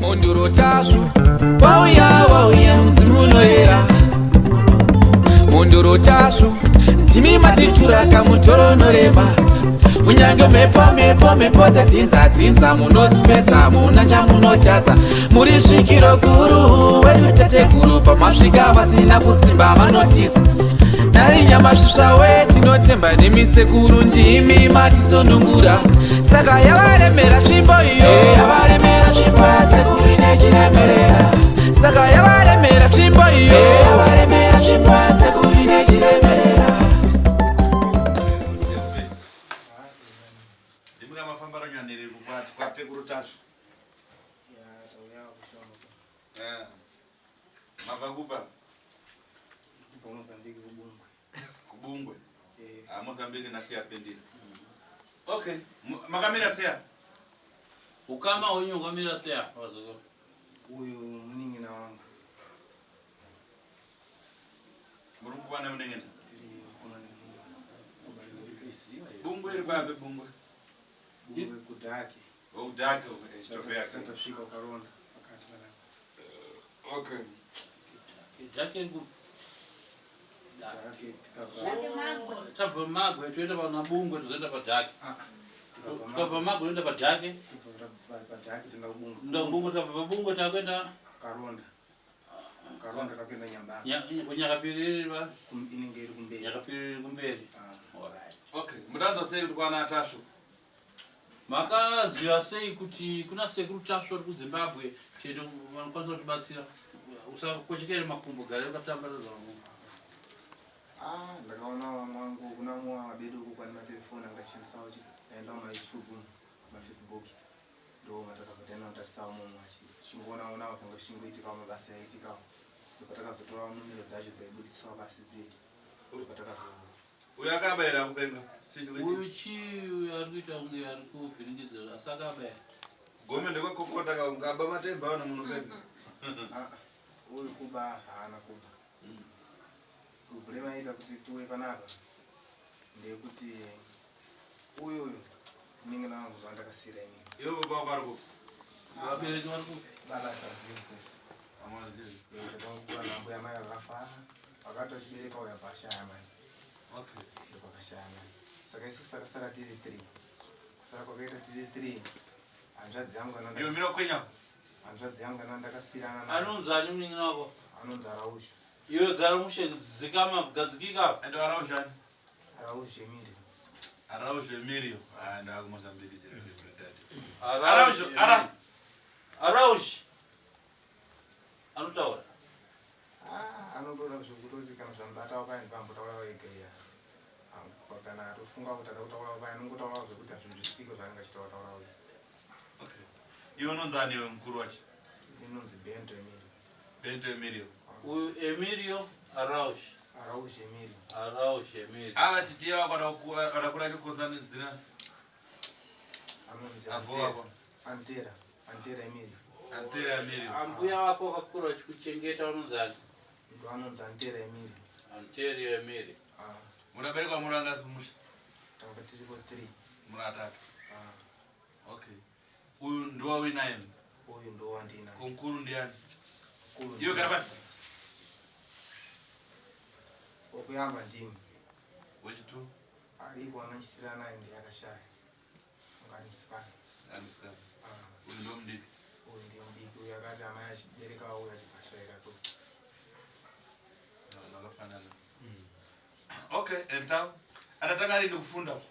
Mhondoro Tasvu wauya wauya mudzimu unoyera. Mhondoro Tasvu ndimi matitura kamutoro unorema. Kunyange mhepo mhepo mhepo dzadzinza dzinza munodzipedza muna chamunotadza. Muri svikiro guru wedu tateguru pamasvika vasina kusimba vanotisa. Nari nyamasvisva we tinotemba nemi sekuru ndimi matisunungura. Saka yavaremera tsvimbo iyo, yavaremera tsvimbo yasekuru nechiremerera. Saka yavaremera tsvimbo iyo, yavaremera tsvimbo yasekuru nechiremerera. Ndimi kamafamba runyaniri kukwati kwatekuru Tasvu. Eh. Mabva kupa? Kubva Mozambique kuBungwe. Kubungwe. Eh. Ah, Mozambique nasi yapindira. Okay, makamira sei apa? Ukama hwenyu hwakamira sei apa vazukuru? Uyu munin'ina wangu. Muri kuwana munin'ina? Tiri kuna nemunhu. Bungwe iri papi bungwe? Bungwe kudhake. Okudhake, chitofe yake. Tasvika ukaronda pakati panapa. Okay. Dhake iri kupi? Dhake tikabva. Tabva Magwe toenda pana Bungwe tozoenda paDhake. Ah, tikabva Tikabva Magwe toenda paDhake. Tikabva paDhake toenda kuBungwe. Toenda kuBungwe tikabva paBungwe takuenda Karonda. Karonda takuenda Nyambani. Kunyakapiriri va? Inenge iri kumberi. Nyakapiriri kumberi. Ah. Alright. Okay, mutanzwa sei kuti kwana Tasvu? Makaziva sei kuti kuna sekuru Tasvu vari kuZimbabwe tete vanokwanisa kutibatsira? Usakochekere makumbo gara wakatambanudza makumbo. Ah, ndakaona vamwe vangu kuna mumwe wabedu uko kwani matelefoni anga achishandisawo aenda mumayoutube mafacebook ndo matakabva taenda kutarisawo mumwe tichingoona onawo zvanga zvichingoitikawo mabasa aiitikawo ndopatakazotorawo nomero dzacho dzaibudiswa pasi dziye ndopatakazo Uyu akabaira kupenga. Uyu chii uyu ari kuita kunge ari kuvhiringidzira asi akabaya. Gome ndekwakokota ka ungaba matemba ano munopenga. Ah, uyu kuba haana kuba. Problem aita kuti tiwe panapa ndeyekuti uyu uyu ndinenge nawangu zvandakasira inini. Iwe baba wako ari kupi? Vabereki vari kupi? Baba tazivi kwese. Amazivi. Takakura nambuya mai vakafa vakati vachibereka uya pashaya mai. Okay. Ndopakashaya mai. Saka isu takasara tiri 3. Kusara kwakaita tiri 3. Hanzvadzi yangu kana Iwe mira kwenya. Hanzvadzi yangu kana ndakasirana nayo. Anonzi ani munin'ina wako? Anonzi Araushu. Iwe gara mushe dzikama gadzikika apa. Ndo Araushu ani? Araushu Emilio. Araushu Emilio. Ah, ndo akuMozambique chero. Araushu, Araushu, ara. Araushu. Anotaura. Ah, anotoda zvekutoti kana zvamubatawo paya ndipambotaura wega iya. Kana atofunga kuti ada kutaura paya anongotaura zvekuti hazvinzwisisike zvaanenge achitaura taura uya. Okay. Iwe unonzi ani iwe mukuru wacho? Inonzi Bento Emilio. Bento Emilio. Uyu Emilio Araush. Araush Emilio. Araush Emilio. Ava titi ava kwada kwada chikonzanidzira. Anonzi Avo wako. Antera. Antera Emilio. Antera Emilio. Ambuya wako vakakura vachikuchengeta vanonzi ani? Ndo anonzi Antera Emilio. Antera Emilio. Ah. Munaberekwa muri vangasi musha? Tanga tiripo 3. Muri atatu. Ah. Okay. Uyu ndiwa uinaye? Uyu ndo wandinaye. Ko mukuru ndiani? Mukuru. Iwe gara pasi. Wokuyamba ndini. Wechitu? Ariko anachisira naye ndiye akashaya. Ungari musikana. Ari musikana. Ah. Uyu ndo mudiki. Uyu ndiye mudiki uyu akati amai achibereka uyu achibvashaira tu. Vakafanana. Okay, enta. Atatanga rini kufunda?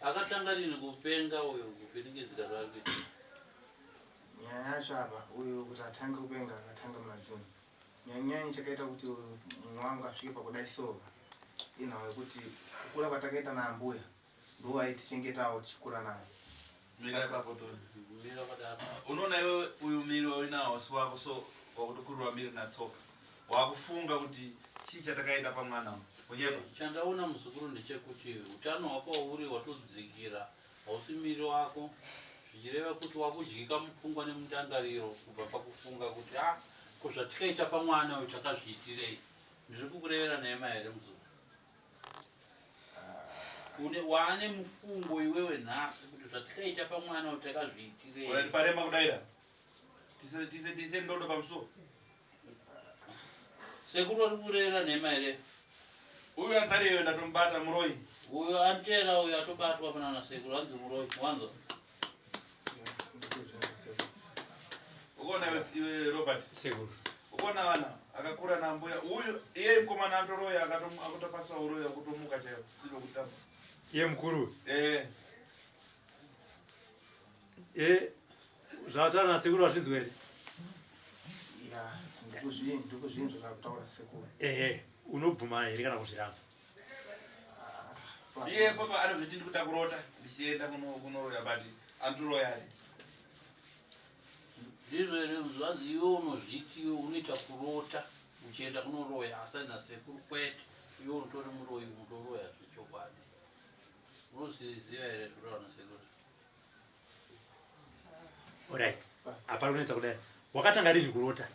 Akatanga rini kupenga uyu kuvhiringidzika zvaari kuita? Nyaya yacho apa uyu kuti atange kupenga akatanga muna June. Nyanyanya chakaita kuti mumwe wangu asvike pakudai so inhau yekuti kukura kwatakaita naambuya ndo aitichengetawo tichikura naye. Mira ipapo Tony. Mira kwakadaro. Unoona iwe uyu miri wauinawo si wako so wakutokurwa miri natsoka. Wakufunga kuti chii chatakaita pamwana uyu. Kunyepa. Chandaona muzukuru ndechekuti utano hwako wauri watodzikira hausi miri wako zvichireva kuti wakudyika mupfungwa nemundangariro kubva pakufunga kuti ah ko zvatikaita pamwana uyu takazviitirei ndiri kukurevera nhema here muzukuru une waane mufungo iwewe nhasi kuti zvatikaita pamwana uyu takazviitirei Parema kudaira. Tise tise ndodo pamusuwo. Sekuru vari kureva nhema here? Uyu anzariyo ndatomubata muroyi. Uyo antera uyo atobatwa pana nasekuru hanzi muroyi. Wanzwa? Ukaona iwe Robert. Sekuru. Ukaona vana akakura nambuya uyu iye mukomana atoroya akatopaswa uroyi akutomuka chaiwo silo kutamba. Iye mukuru. Eh. Eh zvataura nasekuru wazvinzwa here? Ya, ndikuzvinzwa zvakutaura sekuru. Ehe, unobvuma here kana kuzviramba? Iye papa anozviti ndikuda kurota ndichienda kunoroya but andoroya ari. Ndizvo here zvanzi iwe unozviti iwe unoita kurota uchienda kunoroya asi nasekuru kwete iwe unotori muroyi unotoroya zvechokwadi. Unozviziva here zvekutaura nasekuru? Alright. Hapana kunetsa kudai. Wakatanga rini kurota?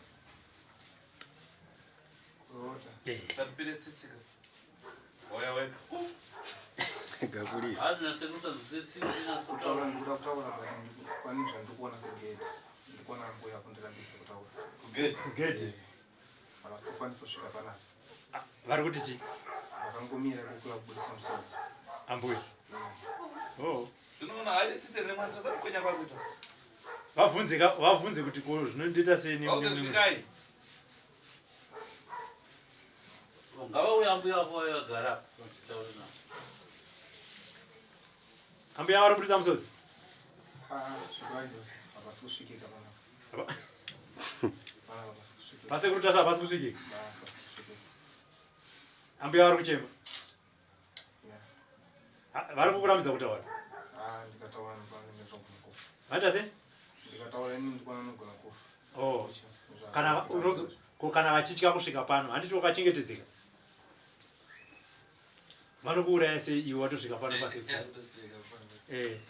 Kurota. Eh. Tapire tsitsika. Oya weka. Gakuria. Hanzi nasekuru sazvitsitsi Kutaura ndikuda kutaura but pane zvandikuona kugate. Ndikuona mbuya kundirambidza kutaura. Kugate. Kugate. Havasi kukwanisa kusvika panapa. Ah, vari kuti chii? Vakangomira kukura kubudisa musodzi. Ambuya. Oh. Unoona haide tsitsi rine mwana tasati kwenya kwakuita. Vabvunze ka vabvunze kuti ko zvinondiita sei ni Okay, svikai. Ngavauye ambuya vako vauye vagara apa vachitaure navo. Ambuya vari kubudisa musodzi. Ah, svikai izvozvo. Havasi kusvikika panapa. Panapa havasi kusvikika. Pasekuru Tasha havasi kusvikika. Ah, havasi kusvikika. Ambuya vari kuchema. Yeah. Ah, vari kukurambidza kutaura. Ah, ndikataura ndinogona kufa. Vaita sei? Ndikataura ini ndikwana ndinogona kufa. Oh. Kana unozo ko kana vachitya kusvika pano handiti wakachengetedzeka. Vanokuuraya sei iwe watosvika pano pasekuru? Eh.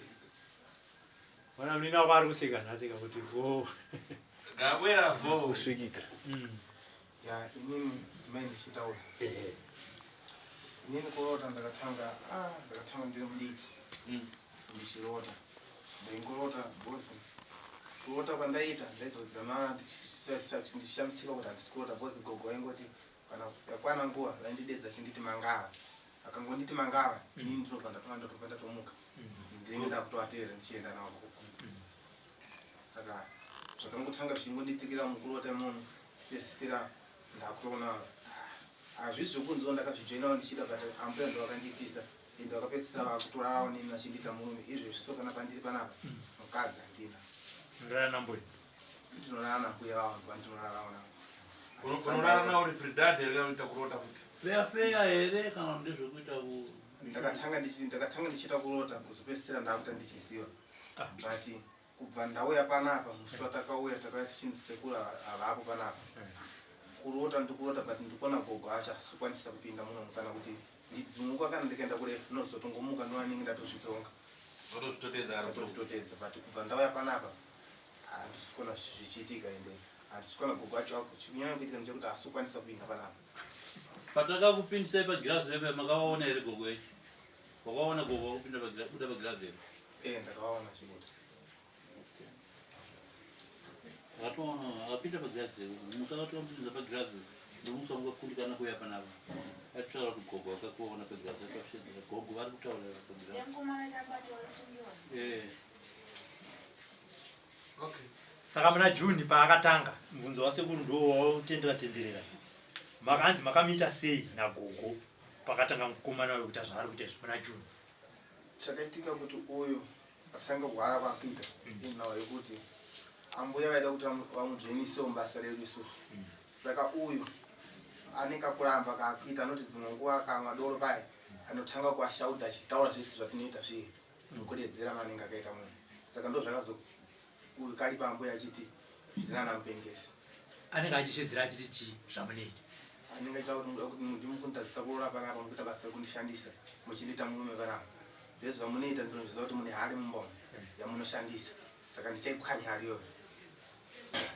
Vana munina wako ari kuseka nhasi kakuti go. Gabwera vo. Kusvikika. Ya, inini mai ndichitaura. Eh. Inini kurota ndakatanga, ah, ndakatanga ndiri mudiki. Ndichirota. Ndaingorota bosi. Kurota kwandaiita ndaizodzama ndichishamisika kuti handisi kurota bosi gogo vaingoti kana yakwana nguva vaindidedza chinditi mangava. Akangonditi mangava, inini ndinobva ndatova ndatobva ndatomuka. Ndinenge ndakutovateera ndichienda navo. Saka zvakangotanga zvichingondiitikira mukurota imomo pedzisira ndakutoona hazvisi zvekunziwo ndakazvijoinawo ndichida but ambuya ndo vakandiitisa ende vakapedzisira vakutorarawo neni vachindiita murume izvezvi so kana pandiri panapa mukadzi handina. Unorara nambuya? Ndinorara nambuya vavo ndovandinorarawo navo. Unorara nawo uri fridad here kana unoita kurota futi? Feya feya here kana ndezvekuita ku Ndakatanga ndichi ndakatanga ndichiita kurota kuzopedzisira ndakuita ndichiziva. But kubva ndauya panapa musi watakauya takauya tichinzi sekuru havapo panapa. Kurota ndikurota but ndikuona gogo acho hasikwanisa kupinda muno kana kuti ndidzimuka kana ndikaenda kurefu ndinozotongomuka ndovanenge ndatozvitonga. Watozvitotedza kana Ndatozvitotedza but kubva ndauya panapa handisi kuona zvichiitika ende handisi kuona gogo acho chikunyanya kuitika ndechekuti haasi kukwanisa kupinda panapa. Patakakupindisai pagirazi repa makavaona here gogo yacho? Wakaona gogo vakupinda pagirazi kuda pagirazi here? Eh, ndakavaona chibuda. Akatoona akapinda pagirazi musakatompinza pagirazi ndomusa mukakundikana kuuya panapa. Atitaura kuti gogo vakakuona pagirazi akasvedera gogo vari kutaura pagirazi. Eh. Okay. Saka muna June paakatanga mubvunzo wasekuru ndiwo wautendera tenderera. Makanzi makamuita sei nagogo pakatanga mukomana uyu kuita zvaari kuita izvi muna June? Chakaitika kuti uyu atanga kurwara kwakuita inhau yekuti ambuya vaida kuti vamudzvenisewo mubasa redu isusu. Saka uyu ane kakuramba kaakuita anoti dzimwe nguva akamwa doro paye anotanga kuashaudha achitaura zvese zvatinoita zviye nokuredzera maanenge akaita munhu. Saka ndo zvakazo uyu karipa ambuya achiti zvirinana mupengesi. Anenge achishedzera achiti chii zvamunoita? Anenge achitaura kuti ndimi kunditadzisa kuroora panapa mukuita basa rekundishandisa muchindiita murume panapa. Zvese zvamunoita ndinozviziva kuti mune hari mumba umu yamunoshandisa. Saka ndichaipwanya hari iyoyo.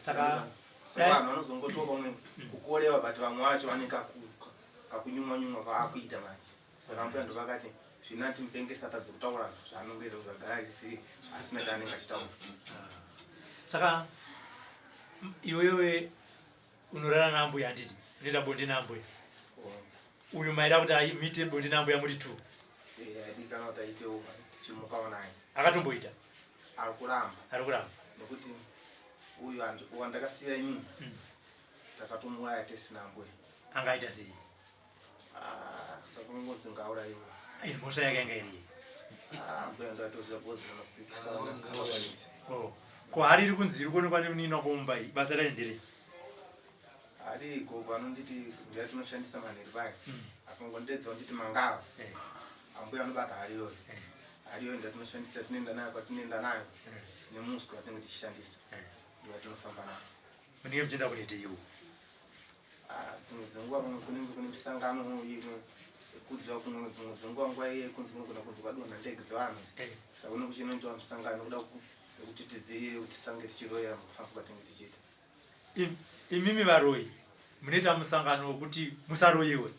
Saka Saka vanhu vanozongotiwo pamwe kukorewa but vamwe vacho vane kakunyumwa nyumwa kavakuita manje. Saka ambuya ndovakati zvinati mupengesi atadze kutaura zvaanongoita kuti zvagara zvisiri asina chaanenge achitaura. Saka Iwewe unorara naambuya handiti? Unoita bonde naambuya. Uyu maida kuti muite bonde naambuya muri two. Eh, aidikana kuti aitewo tichimukawo naye. Akatomboita? Ari kuramba. Ari kuramba. Nekuti uyu wandakasiya inini takatomuuraya tese naambuya. Angaita sei? Ah, ndakungonzi ngauraiwe. Ai, mhosva yake yanga iri. Ah, mbuya ndatoziva bozi vanopikisa vanasikawanisi. Oh. Ko hari iri kunzi iri kuonekwa nemunin'ina wako mumba iyi basa rayo nderei? Hari gogo anonditi ndiya tinoshandisa manheru paya. Akangondedza onditi mangava. Eh. Ambuya anobata hari iyoyo. Eh. Hari iyoyo ndatinoshandisa tinoenda nayo kwatinoenda nayo. Eh. Nemuswe watinenge tichishandisa. Eh. Ndiyo yatinofamba nayo. Munenge muchienda kunoitei uko? Ah, dzimwe dzenguva kumwe kunenge kune misangano imwe yekudzwa kumwe dzimwe dzenguva nguva iye kunzi kunogona kunzi kwadonha ndege dzevanhu Eh. saka kune kuchinoitwa misangano kuda yekuti tidziirire kuti tisange tichiroyera mukufamba kwatinenge tichiita. Imimi varoyi munoita musangano wekuti musaroyiwe?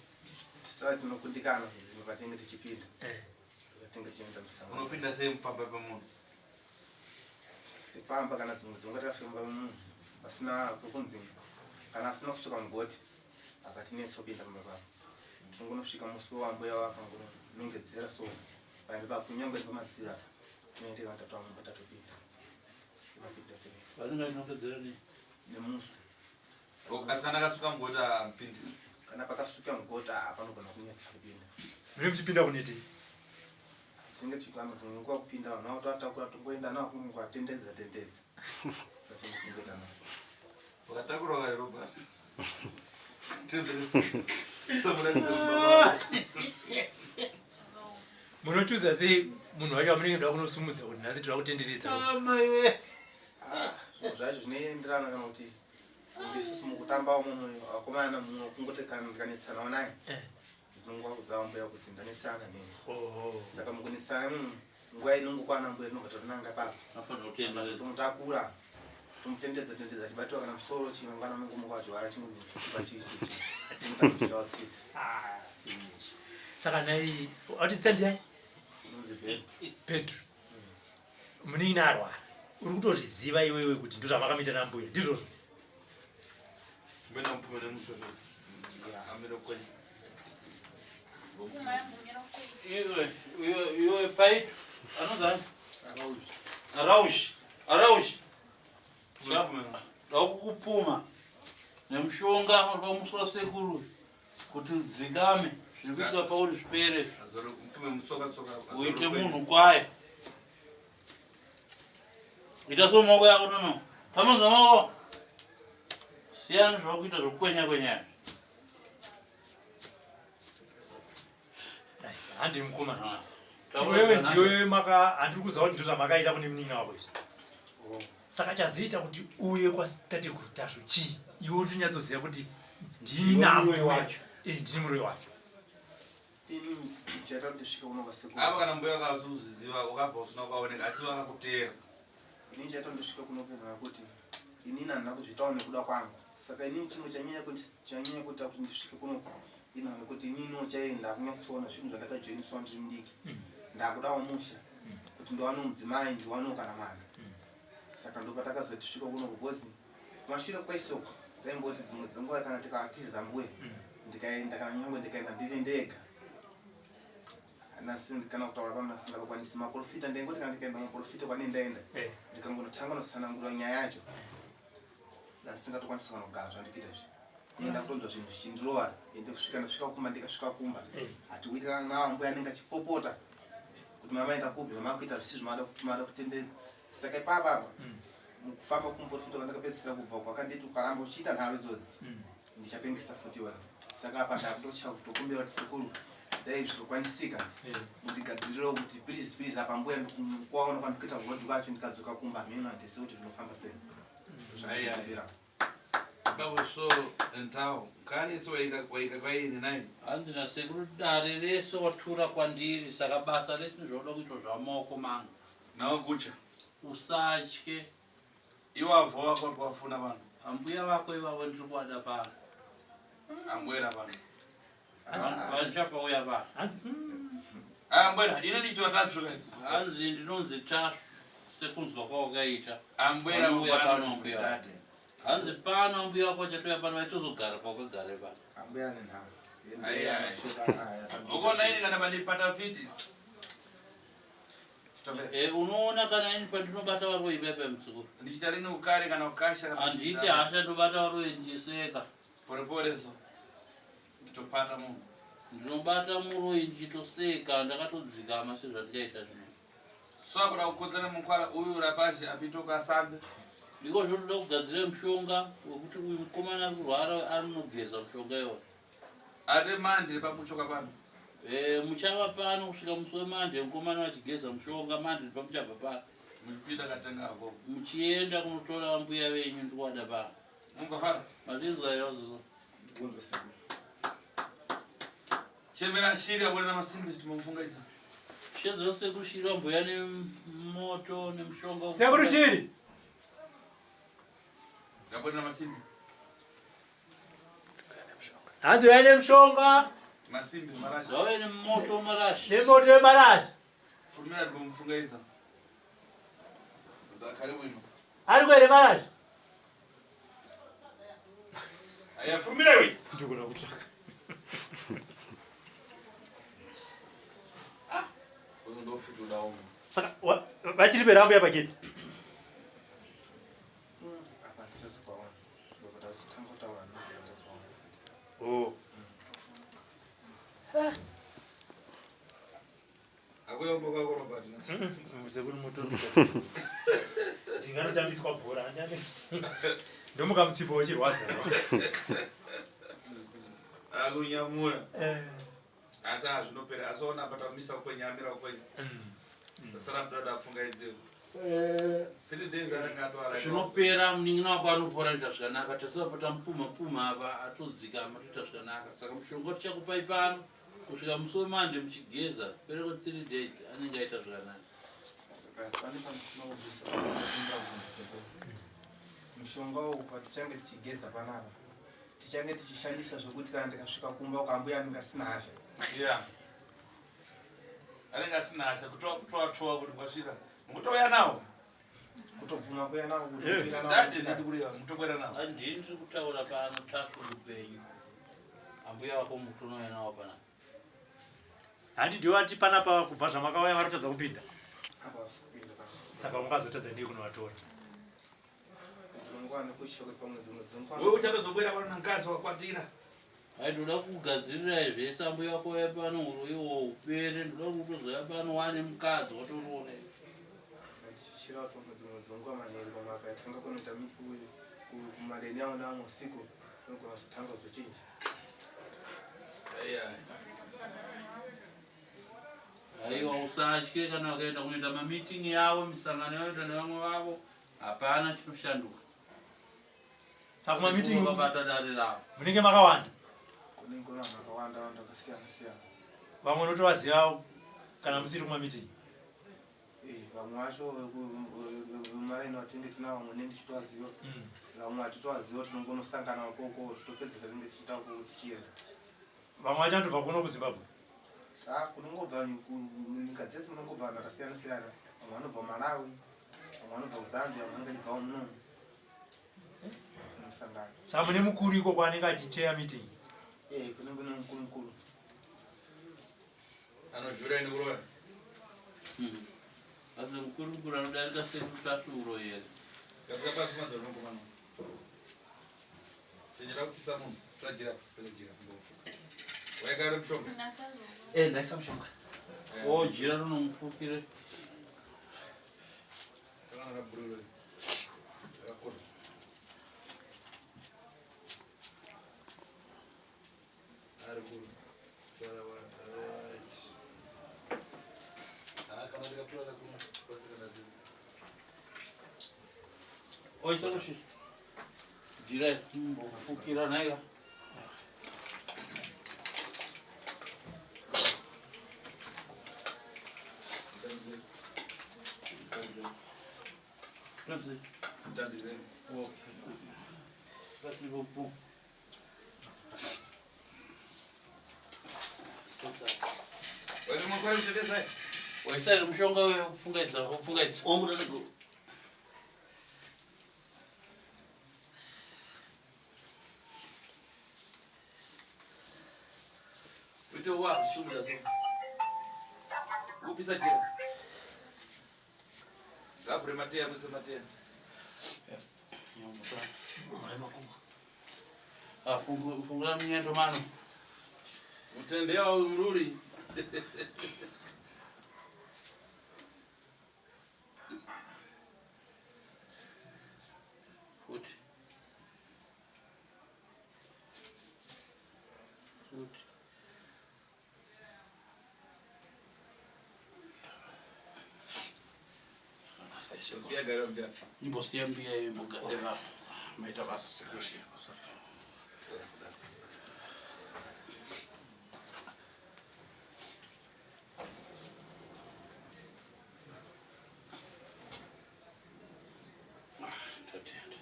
Tisava tinokundikana dzimwe patinenge tichipinda. Eh. Patinenge tichiita musangano. Unopinda sei mupamba pemunhu? Sepamba kana dzimwe dzinonga takafamba munhu pasina pekunzi kana asina kusvika mugoti akatinetsa kupinda mumba pavo tinongonosvika musi wambuya wakangonongedzera so paende pakunyange pamadziro apa tinoende kana tatoa mumba tatopinda mapinda tinoenda. Vanenge vachinongedzera nei? Nemuswe. Asi kana akasuka mugoti haapindi. Kana pakasuka mugoti panogona kunetsa kupinda. Mune muchipinda kunetei? Tinenge tichikwana dzimwe nguva kupinda vanhu vakutoatakura tongoenda navo kungoatendedza tendedza. Vatinenge tichingoenda navo. Wakatakura kare Robert. Munochuza sei munhu wacho wamunenge muda kunosumudza kuti nhasi tinoda kutenderedza? Ah, zvacho zvinoenderana kana kuti isusu mukutamba umo vakomana mumwe kungoti kana ndikanetsanawo naye Eh. ndinonguva kubva mbuya kuti ndanetsana neni. Oho. Saka mukunetsana munhu nguva inongokwana mbuya tinobva tatonanga papa. Anofanira kutenderedza. Tomutakura tomutendedza tendedza achibatiwa kana musoro chii mangwana unongomuka achirwara chingotsipa chii chii chii. Tomutakura tsitsi. Ah, finish. Saka nhai, wati zita ndiani? Inonzi Pedro. Pedro. Munin'ina arwara. Uri kutozviziva iwewe kuti ndozvamakamuita nambuya, ndizvozvo? Mbena muphume nemusoro. Amire kwenye. Iwe, iwe, iwe paito. Anonzi ani? Araush. Araush. Ndakukupuma nemushonga wamuswa sekuru kuti udzikame zviri kuitika pauri zvipere. Muphume mutsoka tsoka. Uite munhu kwaye. Ita so maoko yako nono. Tambanudza maoko. Siyana zvakuita zvokwenya kwenya. Handi mukoma. Iwewe ndiwe maka handiri kuziva kuti ndozvamakaita kune munin'ina wako izvi. Saka chazoita kuti uye kwatateguru Tasvu chii? Iwe uchinyatsoziva kuti ndini muroyi wacho. Eh, ndini muroyi wacho. Ini chaita kuti ndisvike kuno kwasekuru. Apa kana mbuya vakazozviziva wakabva usina kuvaoneka asi vakakuteera. Ini chaita kuti ndisvike kuno kuona kuti inini handina kuzviitawo nekuda kwangu. Saka inini chimwe chanyanya kuti chanyanya kuita kuti ndisvike kuno inhau yekuti ininiwo chaiye ndakunyatsoona zvinhu zvandakajoiniswa ndiri mudiki. Ndakudawo musha kuti ndiwanewo mudzimai ndiwanewo kana mwana. Saka ndopatakazoti svika kuno because kumashure kwese uko taimboti dzimwe dzenguva kana tikatiza mbuya ndikaenda kana nyangwe ndikaenda ndiri ndega kana kutaura pano ndasingakwanisi maprofita ndaingoti kana ndikaenda maprofita kwane ndaenda Eh. ndikangonotanga notsanangura nyaya yacho ndasingatokwanisa kana kugara zvandikuita izvi enda kutonzwa zvinhu zvichindirova ende kusvika ndasvika kumba ndikasvika kumba Eh. hatiwirirana nawo mbuya anenge achipopota kuti mama enda kupi zvamakuita zvisizvo mada kutendedza saka ipapa apa mukufamba kumuprofita kwandakapedzisira kubva uko akanditi ukaramba uchiita nharo idzodzi ndichapengesa futi iwewe saka apa ndakutotya kutokumbira kuti sekuru dai zvikakwanisika mundigadzirirewo kuti please please apa mbuya ndikuwaona kwandikuita kurodhi kwacho ndikadzoka kumba hameno handisi kuti zvinofamba sei. Zvandikumbira. Babo so entao kani so waika waika kwaini nai. Hanzi nasekuru dare rese watura kwandiri saka basa rese nezvauda kuitwa zvamaoko mangu. Nawo kucha. Usatye. Iwavo wako twafuna vanhu. Ambuya vako ivavo ndiri kuvada pano. Ambwera vanhu. Vachapauya pano. Hanzi Ambwera ine nditwa Tasvu. Hanzi ndinonzi Tasvu sekunzwa kwawakaita. Ambwera Vanouya mangwana pano ambuya. Dade. Hanzi pano ambuya wako vachatouya pano vaitozogara pawakagara ipano. Ambuya ane nhamo. Ukaona ini kana pandipata fiti. Eh, unoona kana ini pandinobata varoyi paipa muzukuru. Ndichita rini ukare kana ukasha. Handiti hasha ndobata varoyi ndichiseka. Pore pore so. Nditopata munhu. Ndinobata muroyi ndichitoseka ndakatodzikama sezvandikaita zvino. So akuda kukonzera mukwara uyu rapashi apitoka asambe. Ndiko zvotoda kugadzira mushonga wekuti uyu mukomana ari kurwara anogeza mushonga iwoyo. Ate mande pamuchoka pano. Eh, muchava pano kusvika musi wemande mukomana vachigeza mushonga mande pamuchabva pano. Muchipinda katenga avo. Muchienda kunotora mbuya venyu ndikuwada pano. Mungafara. Mazvinzwa here vazukuru? Chemera shiri abona masimbi timomufungaidza. Shedzo sekuru shiri vamboya nemoto nemushonga. Sekuru shiri. Abona masimbi. Hanzi uya nemushonga. Masimbi marashi. Vauya nemoto marashi. Nemoto wemarashi. Furumira timomufungaidza. Ndakare bwino. Ari kuere marashi. Aya furumira we. Ndikuda kutsvaka. Ah, uyu ndofiti udawo. Saka vachiri perambo yapageti. Apa tichazopaona. Ndobva tazotanga kutaura ndobva Oh. Akuya mboka kwako Robert. Sekuru moto. Ndinganotambiswa bhora handani. Ndomuka mutsipa uchirwadza. Akunyamura. Eh. Asi hazvinopera asi ona apa tamisa kukwenya amira kukwenya. Sara mudada apfungaidzeko. Eh. 3 days anenge atoara. Zvinopera munin'ina wako anopora ita zvakanaka tasava patamupumha pumha apa atodzikama toita zvakanaka saka mushonga tichakupai pano kusvika musi wemande muchigeza pere kwe 3 days anenge aita zvakanaka. Saka pane pandisina kubvisa ndabvunza mushonga uwu patichange tichigeza panapa tichange tichishandisa zvekuti kana ndikasvika kumba ukambuya anenge asina hasha. Yeah. Anenge asina hasha kutoa kutoa toa kuti kwasvika. Mukutouya nawo. Kutobvuma kuya nawo kuti kuya nawo. Dadi ndidi kureva mutokwera nawo. Handini ndiri kutaura pano tatu upenyu. Ambuya wako mutunouya nawo panapa. Handi ndiwo ati panapa kubva zvamakauya varikutadza kupinda. Apa vasi kupinda pano. Saka ungazotadza nei kunovatora? Dzinongwana kusvika kuti pamwe dzimwe dzinokwana. Wewe uchatozobwera pano nankazi wakwatira. Hai ndoda kugadzirirai zvese ambuya wako uya pano uroyi uwo upere ndoda kuti utozouya pano wane mukadzi watoroora. Ndichichira kuti pamwe dzimwe dzinguva manheru pamwe akatanga kunoita kumareni awo naamwe usiku anogona kuzotanga kuzochinja. Aiwa usatye kana vakaenda kunoita mameeting yavo misangano yavanoita nevamwe vavo hapana chinoshanduka. Saka kumameeting vakabata dare ravo. Munenge makawanda. Kunenge kune vanhu vakawanda wanda vakasiyana siyana. Vamwe unotovaziva kana musiri kumameeting. Eh, vamwe vacho vemaraini vatinenge tinavo vamwe nenge tichitovaziva. Vamwe hatitovaziva tinongonosangana ikoko totopedza zvatinenge tichiita ikoko tichienda. Vamwe vacho vanotobva kuno kuZimbabwe. Ah, kunongobva nyika dzese munongobva vanhu vakasiyana siyana. Vamwe vanobva Malawi, vamwe vanobva kuZambia, vamwe vanenge vachibvawo muno. Munosangana. Saka mune mukuru ikoko anenge achicheya meeting. Eh, kunenge kune mukuru mukuru. Anozvura ini kuroya. Asi mukuru mukuru anodarika sekuru Tasvu uroyi here? Gadzira pasi manzwa rinokomana. Chenjera kupisa munhu. Tora jira, tora jira kumbofuka. Waikare mushonga. Eh, ndaisa mushonga. Oh, jira rinomufukire. Kana rabhururu. Rakakura. Ari kuru. Tora wa. Right. Ah, kana ndikatora rakuru. Pasi kana jira. Oi, sekuru. Jira mbofukira nhaika. Merci beaucoup. Waisa mushonga wekufungaidza kufungaidza. Wangu tateguru. Kwete wakushumira so. Kupisa jira. Ngavhure mateya muise mateya. Ah, fungura minyendo mano. Mutende wa mruri. Futi. Futi. Siya gara mbiya. Imbosiya mbiya imbogarira maita basa sekusiya. Tatenda.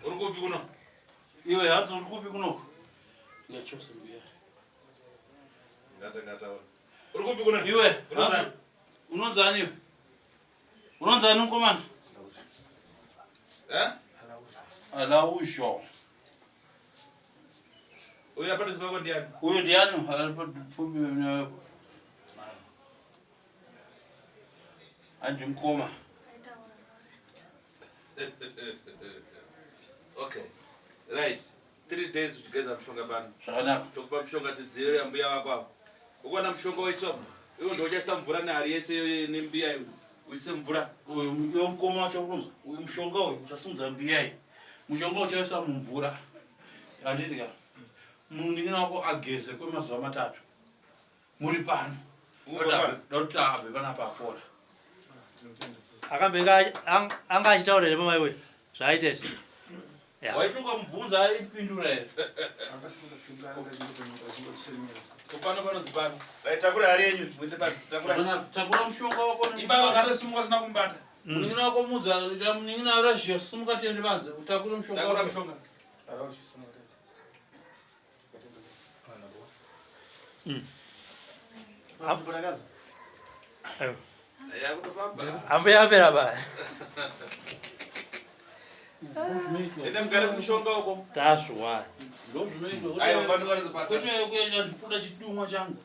Uri kupi kuno? Iwe hanzi uri kupi kunoku? Ndingachose mbiya. Ngatangataura. Uri kupi kuno? Iwe, Unonzani? hanzi unonzani iwe? Unonzani mukomana? Eh? Alausho. Uyu apa ndisi wako ndiani? Uyu ndiani? Pfumbi Andi mukoma. Okay. Right. 3 days uchigeza mushonga pano. Zvakanaka. Tokupa mushonga tidzivirire mbuya wako apo. Ukuona mushonga waiswa iwo ndochaisa mvura nehari yese iyoyo nembiya iwe. Uise mvura. Uyu iwe mukoma wacho unonzi uyu mushonga uyu uchasimudza mbiya iyi. Mushonga uchaisa mumvura. Handiti ka? Munin'ina wako ageze kwemazuva matatu. Muri pano. Ndoda kuti abve panapa apora. Akambenge anga achitaura here pamai uyu zvaaita izvi? Ya. Waiti ukamubvunza aipindura here? Kupano panonzi pano. Takura hari yenyu muende panze. Takura. Takura mushonga wako. Ipapa akatosimuka asina kumubata. Munin'ina wako mudza munin'ina Razhiya simuka tiende panze utakure mushonga. Takura mushonga. Ambuya apera ba. Enda mugare kumushonga uko. Taswa. Ndozvinoitwa. Aiwa pano pano Kwete kuenda ndikuda chidumwa changu.